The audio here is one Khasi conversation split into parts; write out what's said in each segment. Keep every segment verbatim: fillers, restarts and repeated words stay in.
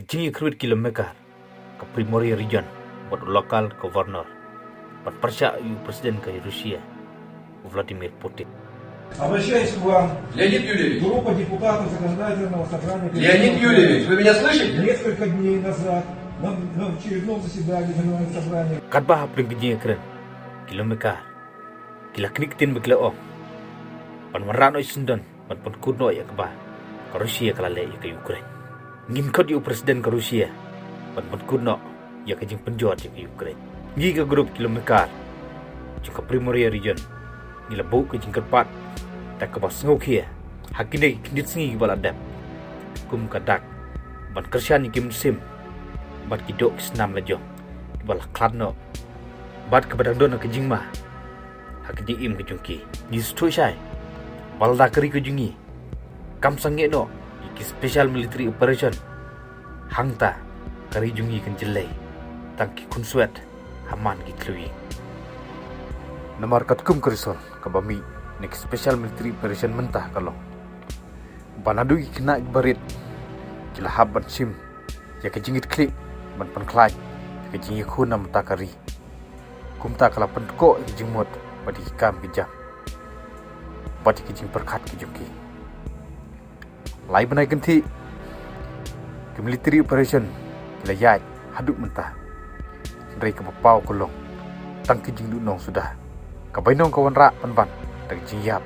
Jingïakynduh ki lawyer ka Primorye Region bad u local governor ban pyrshah ïa u president ka Russia u Vladimir Putin. Обращаюсь к вам, Леонид Юльевич, группа депутатов законодательного собрания Леонид Юльевич, вы меня слышите? Несколько дней назад на, на очередном заседании Законодательного собрания. Katba ha pdeng ka jingïakren ki lawyer ki la knieh ktien ba ki la ong ban wanrah noh shisyndon ban pynkut noh ïa kaba ka Russia ka la leh ïa ka Ukraine. Ngin khot ïa u president ka Russia ban pynkut noh ïa ka jingpynjot ïa ka Ukraine. Ngi ka grup ki lawyer jong ka Primorye Region ngi la buh ka jingkyrpad da kaba sngewkhia ha kine ki khyndiat sngi kiba la dep kum ka dak ban kyrshan ïa ki mynsiem bad ki doh ki snam la jong kiba la khlad noh bad kaba dang don ka jingma ha ka jingim ka jong ki. Ngi sngewthuh shai ba lada ka ri ka jong ngi kam sangeh noh ïa ki special military operation, hangta ka ri jong ngi kan jyllei tang ki khunswet ha man ki khlur ïing. Namar katkum ka result kaba mih na ki special military operation mynta ka long ba naduh ki khynnah kiba rit ki la hap ban shim ïa ka jingkitkhlieh ban pynkhlaiñ ïa ka jingïakhun na bynta ka ri. Kumta ka la pynkhuid ïa ka jingmut bad ïa ki kam ki jam bad ïa ka jingpyrkhat ka jong ki. Lai bnai kynthih ki military operation ki la ïaid haduh mynta. Hynrei kaba paw ka long tang ka jingduhnong suda. Ka bainong ka wanrah pynban da ka jingïap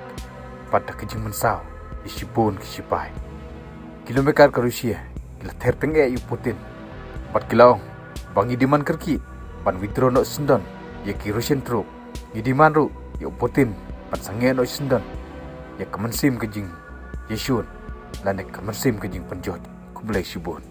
bad da ka jingmynsaw ïa shibun ki shipai. Ki lawyer ka Russia ki la ther tyngeh ïa u Putin bad ki la ong ba ngi demand kyrkieh ban withdraw noh shisyndon ïa ki Russian troop. Ngi demand ruh ïa u Putin ban sangeh noh shisyndon ïa ka mynsiem ka jingïashun lane ka mynsiem ka jingpynjot. Khublei shibun.